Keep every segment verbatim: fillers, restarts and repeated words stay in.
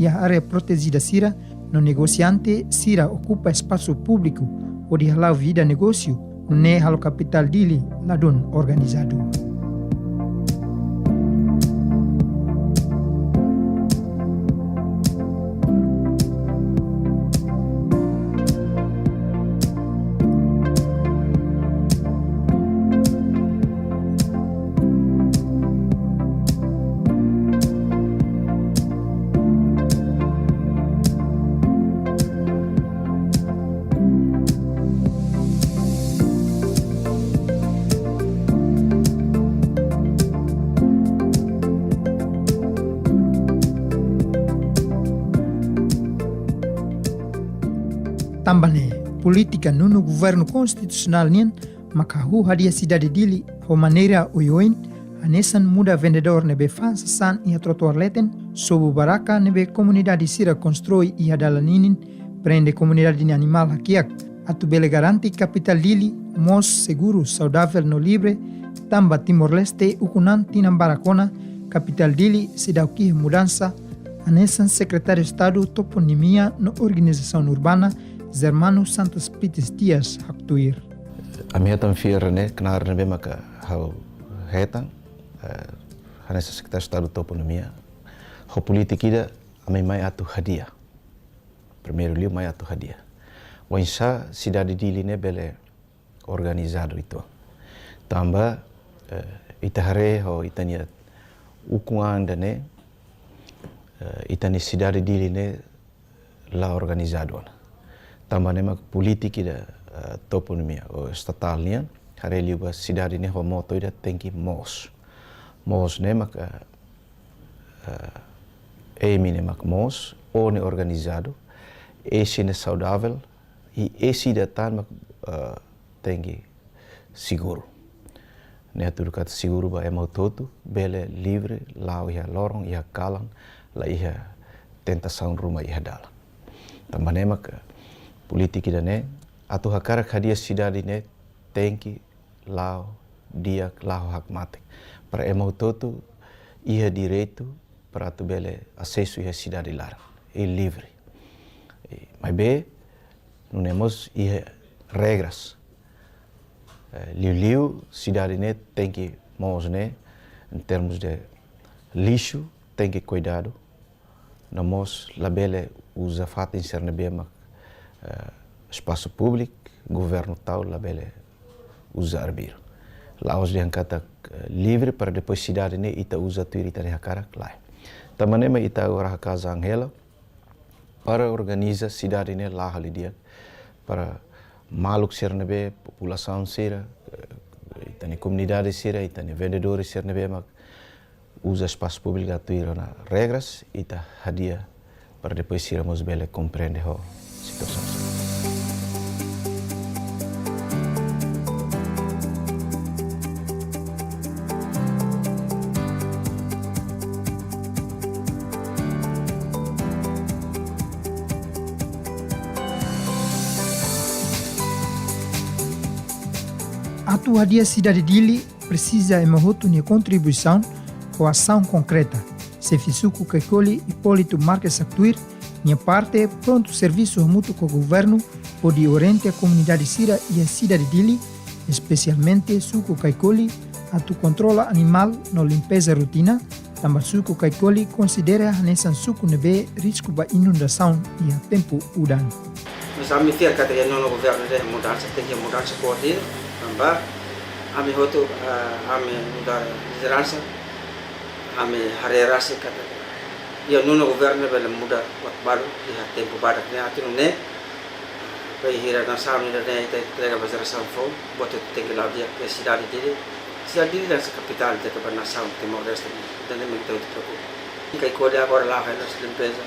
iha área protejida sira, no negosiante sira okupa espasu públiku hodi hala'o vida negósiu, nune'e halo kapitál Dili ladún organizadu. Tanba ne'e, polítika nonu governu konstitusionál nian maka hahú hadi'a sidade Dili ho maneira oioin, hanesan muda vendedór ne'ebé fa'an sasán iha trotuár leten, sobu barraka ne'ebé komunidade sira konstrui iha dalan ninin, prende komunidade nia animál hakiak, atu bele garante kapitál Dili mós seguru, saudavel no livre, tanba Timor-Leste ukun an tinan barak ona, kapitál Dili seidauk iha mudansa, hanesan Sekretáriu Estadu Toponimia no Organizasaun Urbana, Germano Santos Pitis Dias haktuir. Ami hetan fiar ne'e, knaar ne'ebé maka ha'u hetan, eh, hanesan Sekretáriu Estadu Toponimia, ho polítika ida ami mai atu hadi'a. Primeiru liu mai atu hadi'a oinsá sidade Dili ne'e bele organizadu uitoan. Tanba, eh, ita haree ho ita-nia ukun an ida-ne'e, eh, ita-nia sidade Dili ne'e la organizadu ona. Tanba ne'e mak polítika ida, eh, toponimia ou estatál nian, haree liu ba sidade ne'e ho moto ida tenke moos. Moos ne'e mak, eh, eh, imi ne'e mak moos, ó ne'e organizadu, isin ne'e saudavel, i isin ida tan mak, eh, tenke seguru. Ne'e hatudu katak seguru ba ema hotu-hotu, bele livre, la'o iha loron, iha kalan, la iha tentasaun ruma iha dalan. Tanba ne'e mak polítika ida-ne'e, atu hakarak hadi'a sidade ne'e tenke la'o di'ak, la'o hakmatek. Para ema hotu-hotu iha direitu para atu bele asesu iha sidade laran, i livre. I, maibé, nune'e mós iha regras. Eh, liuliu sidade ne'e tenke moos ne'e, em termos de lixu, tenke kuidadu, no mós labele uza fatin sira ne'ebé mak, eh, espasu públiku, governu tau labele uza arbiru. La'ós dehan katak, eh, livre para depois sidade ne'e ita uza tuir ita-nia hakarak, lae. Tanba ne'e mak ita agora hakarak hela, para organiza sidade ne'e la'o halo di'ak, para maluk sira ne'ebé, populasaun sira, eh, ita-nia komunidade sira, ita-nia vendedór sira ne'ebé mak uza espasu públiku tuir ona regras, ita hadi'a para depois sira mós bele komprende ho situasaun. Atu hadi'a sidade Dili presiza ema hotu nia kontribuisaun ho asaun konkreta. Xefe suku Caicoli, Hipólito Marques haktuir, nia parte prontu servisu hamutuk ho governu hodi orienta komunidade sira iha sidade Dili, espesialmente suku Caicoli, atu kontrola animál no limpeza rutina, tanba suku Caicoli konsidera hanesan suku ne'ebé risku ba inundasaun iha tempu udan. Mas ami fiar katak iha nonu governu ne'e mudansa, tenke mudansa boot ida, tanba ami hotu, eh, ami muda lideransa, ami haree rasik katak iha nonu governu ne'e bele muda buat balu iha tempu badak ne'e, atu nune'e, bainhira nasaun ida-ne'e ita entrega ba jerasaun foun, buat hotu tenke la'o di'ak, iha sidade Dili, sidade Dili hanesan kapitál ida ba nasaun Timor-Leste, ida-ne'e mak ita hotu preokupa. Caicoli agora la'o hela limpeza,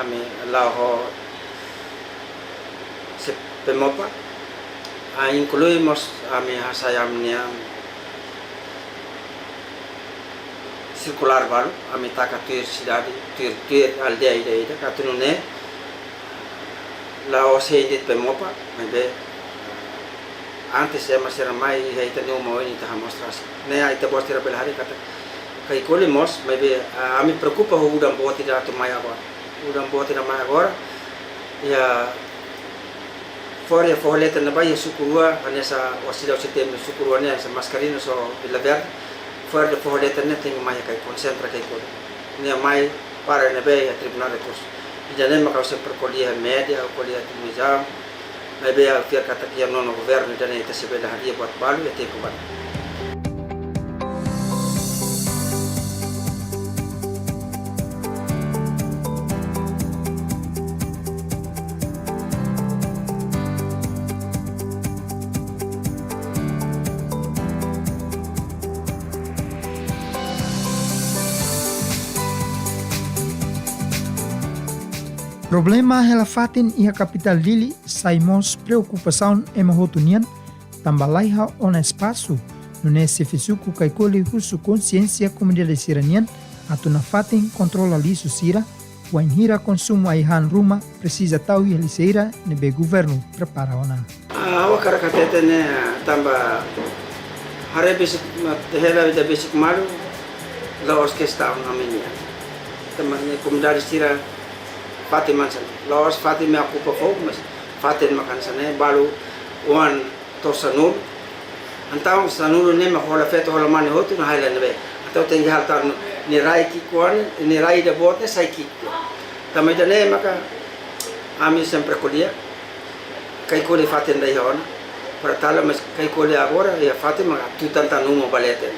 ami la'o ho se Pemopa, ah, inklui mós ami hasai ami-nia sirkulár balu, ami taka tuir sidade, tuir, tuir aldeia ida-ida, atu nune'e la'ós hein de'it Pemopa, maibé antes ema sira mai iha ita-nia uma oin ita hamostra rasik. Ne'e ita-boot sira bele haree katak Caicoli mós, maibé, ah, ami preokupa ho udan boot ida atu mai agora. Udan boot ida mai agora. Iha foho, iha foho leten ne'ebá, iha suku rua, hanesan orsida, orsida temi suku rua ne'e, hanesan Mascarenhas ho Vila Verde. Foho ida, foho leten ne'e tenke mai iha Caicoli, konsentra Caicoli. Nia mai para ne'ebé iha Tribunál Rekursu. Ida-ne'e maka ha'u sempre ko'alia iha média, ha'u ko'alia iha televizaun. Maibé ha'u fiar katak iha nono governu ida-ne'e ita sei bele hadi'a buat balu iha tempu balu. Problema hela fatin iha kapitál Dili sai mós preokupasaun ema hotu nian, tanba laiha ona espasu, nune'e xefe suku Caicoli husu konsiénsia komunidade sira-nian atu nafatin kontrola lixu sira, wainhira konsumu ai-han ruma presiza tau iha lixeira ne'ebé governu prepara ona. Ah, ha'u hakarak hatete ne'e, tanba haree besik, mak hela ida besik malu, la'ós kestaun ami-nian. Tanba ne'e komunidade sira fatin mak hanesan ne'e. La'ós fatin mak okupa foun, mas fatin mak hanesan ne'e, balu oan to'o sanulu. Entaun sanulu ne'e mak hola feto, hola mane hotu, nahai lai ne'ebé. Entaun tenke halo tan nia rai ki'ik-oan, nia rai ida boot ne'e sai ki'ik-oan. Tanba ida-ne'e maka ami sempre ko'alia, Caicoli fatin ida iha ona. Para tala, mas Caicoli agora iha fatin maka tutan tan uma ba leten.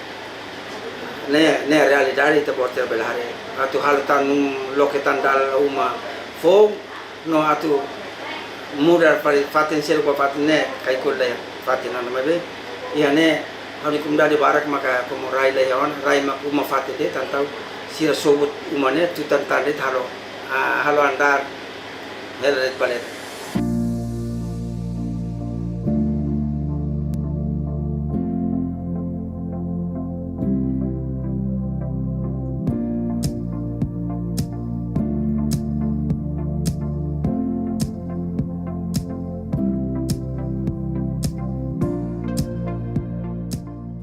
Ne'e, ne'e realidade ita-boot sira bele haree. Atu halo tan uma, loke tan dalan uma foun, no atu muda fali fatin seluk ba fatin ne'e, Caicoli laiha fatin ona, maibé iha ne'e ha'u-nia komunidade barak maka komu rai laiha ona, rai mak uma fatin de'it, entaun sira sobut uma ne'e tutan tan de'it halo, ah, halo andár hela de'it ba leten.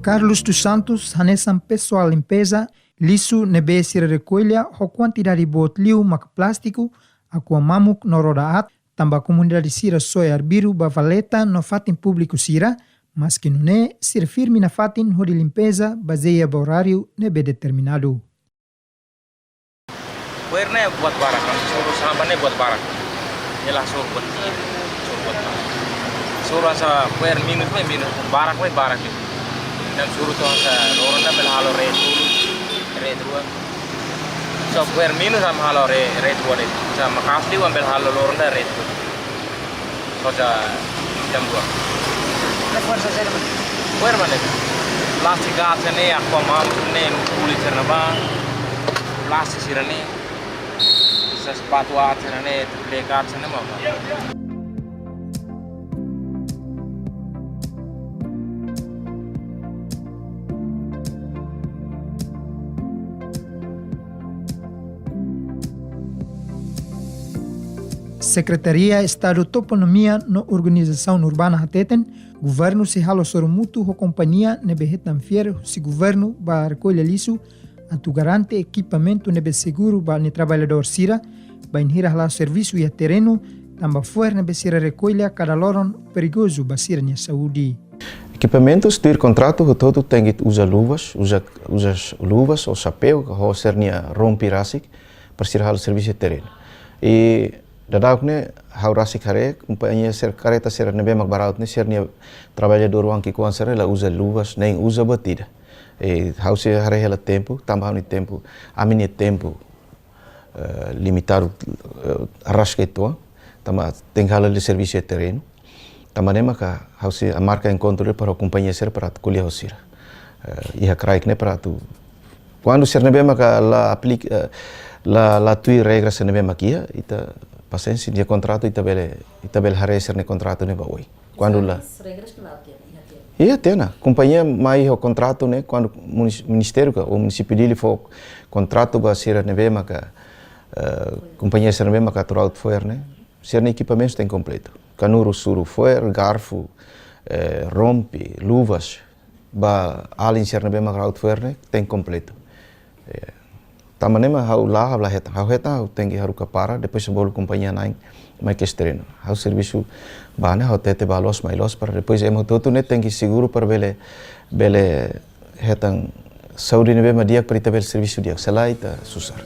Carlos dos Santos hanesan pesoál limpeza, lixu ne'ebé sira rekolla ho kuantidade boot liu maka plástiku, akua mamuk no roda aat, tanba komunidade sira soe arbiru ba valeta no fatin públiku sira, maski nune'e sira firme nafatin hodi limpeza bazeia ba oráriu ne'ebé determinadu. Fo'er ne'e buat barak, kan? Soru sampah ne'e buat barak. Ela soru buat, soru buat barak. Soru hanesan fo'er minus, fo'er minus, barak, fo'er barak. Ne'e soru to'o hanesan loron ne'e bele halo retu, retu rua. So fo'er minus ami halo re, retu rua de'it. Hanesan maka'as liu ami bele halo loron ne'e retu. Soja jam dua. Ne'e fo'er sasana mana? Fo'er mana? Plástiku aat sira-ne'e, akua mamuk ne'e, kulit sira-ne'ebá. Plástiku sira-ne'e. Sasapatu aat sira-ne'e, tuplek aat sira-ne'e, mama. Sekretaria Estadu Toponímia no Organizasaun Urbana hateten, governu sei halo sorumutu ho kompañia ne'ebé hetan fiar husi governu ba rekolla lixu, atu garante ekipamentu ne'ebé seguru ba nia traballadór sira, bainhira hala'o servisu iha terrenu, tanba fo'er ne'ebé sira rekolla kada loron perigozu ba sira-nia saúde. Ekipamentus tuir kontratu hotu-hotu tenke uza luvas, uza, uza luvas ou xapeu, ho sira-nia rompi rasik, para sira halo servisu iha terrenu. I daudauk ne'e, ha'u rasik haree, kompañia sira karreta sira ne'ebé mak baraut ne'e, sira-nia traballadór oan ki'ik-oan sira la uza luvas, nein uza buat ida. I ha'u sei haree hela tempu, tanba ha'u-nia tempu, ami-nia tempu eh, limitadu, eh, rasik uitoan, tanba tenke halo servisu iha terrenu. Tanba ne'e maka ha'u sei marka enkontru para kompañia sira para atu ko'alia ho sira. Eh, iha kraik ne'e para atu. Kuandu sira ne'ebé maka la aplika, eh, la, la tuir regra sira ne'ebé maka iha, ita pasiénsia, iha kontratu ita bele, ita bele haree sira-nia kontratu ne'e ba oin. Kuandu la. As regras ke la tiene, iha tiene. Iha tiene. Kompañia mai ho kontratu ne'e, kuandu munis-, ministériu ka, ou munisípiu Dili fó kontratu ba sira ne'ebé maka, eh, kompañia sira ne'ebé maka atu rauta fo'er ne'e, sira-nia ekipamentu tenke kompletu. Kanuru suru fo'er, garfu, eh, rompi, luvas, ba alin sira ne'ebé maka rauta fo'er ne'e, tenke kompletu. Eh, Tanba ne'e mak ha'u la, ha'u la hetan, ha'u hetan, ha'u tenke haruka para, depois ha'u bolu kompañia na'in mai kes terrenu. Ha'u servisu ba ne'e, ha'u hatete ba loos mai loos para depois ema hotu-hotu ne'e tenke seguru para bele, bele hetan saúde ne'ebé mak di'ak para ita bele servisu di'ak, se lae ita susar.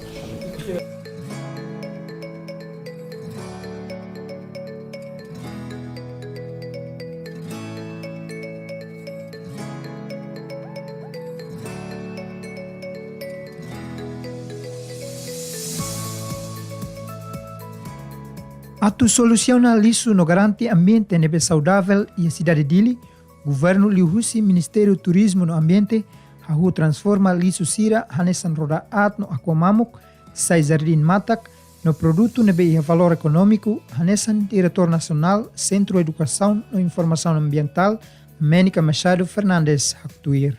Atu solusiona lixu no garante ambiente ne'ebé saudavel iha sidade Dili, governu liuhusi Ministériu Turizmu no Ambiente hahú transforma lixu sira hanesan roda aat no akua mamuk sai jardín matak no produtu ne'ebé iha valór ekonómiku, hanesan Diretór Nasionál Sentru Edukasaun no Informasaun Ambientál, Ménica Machado Fernandes, haktuir.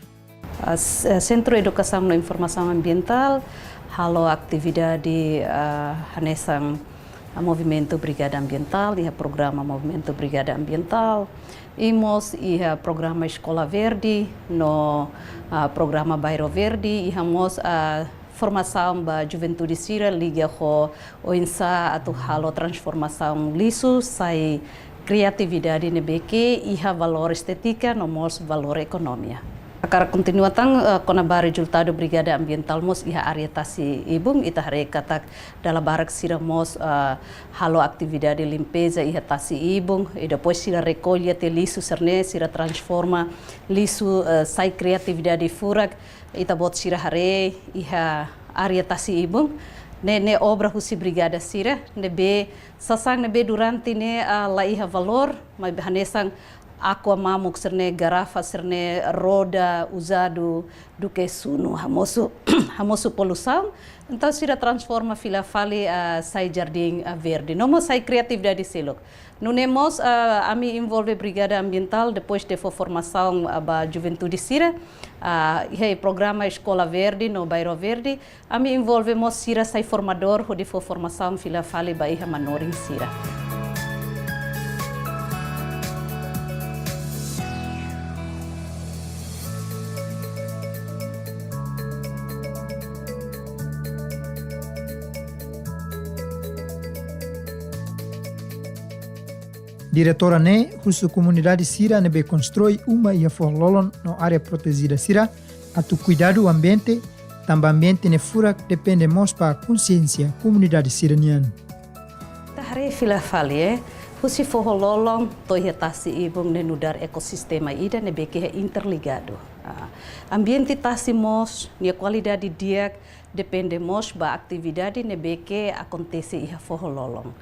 Ah, s-, eh, Sentru Edukasaun no Informasaun Ambientál halo atividade, ah, hanesan, ah, Movimentu Brigada Ambientál, iha programa Movimentu Brigada Ambientál, i mós iha programa Eskola Verde, no, ah, programa Bairru Verde, iha mós, ah, formasaun ba juventude sira liga ho oinsá atu halo transformasaun lixu sai kriatividade ne'ebé ke iha valór estétika no mós valór ekonomia. Hakarak kontinua tan, eh, kona-ba rezultadu Brigada Ambientál mós iha área tasi ibun, ita haree katak dala barak sira mós, eh, halo atividade limpeza iha tasi ibun, i depois sira rekolla tiha lixu sira-ne'e, sira transforma lixu, eh, sai kriatividade furak, ita-boot sira haree iha área tasi ibun, ne'e, ne'e obra husi brigada sira, ne'ebé sasán ne'ebé durante ne'e, ah, la iha valór, maibé hanesan akua mamuk sira-ne'e, garrafa sira-ne'e, roda uzadu, duké sunu, hamosu, hamosu poluisaun. Entaun sira transforma fila fali, ah, sai jardín, ah, verde. No mós sai kriatividade seluk. Nune'e mós, ah, ami envolve Brigada Ambientál, depois de fó formasaun, ah, ba juventude sira, ah, iha programa Eskola Verde no Bairru Verde, ami envolve mós sira sai formadór hodi fó formasaun fila fali ba iha manorin sira. Diretora ne'e husu komunidade sira ne'ebé konstrui uma iha foho-lolon no área protejida sira atu kuidadu ambiente, tanba ambiente ne'e furak depende mós ba konsiénsia komunidade sira nian. Ita haree fila fali, eh, husi foho-lolon to'o iha tasi ibun ne'e nu'udar ekosistema ida ne'ebé ke interligadu. Ah, ambiente tasi mós nia kualidade di'ak depende mós ba atividade ne'ebé ke akontese iha foho-lolon.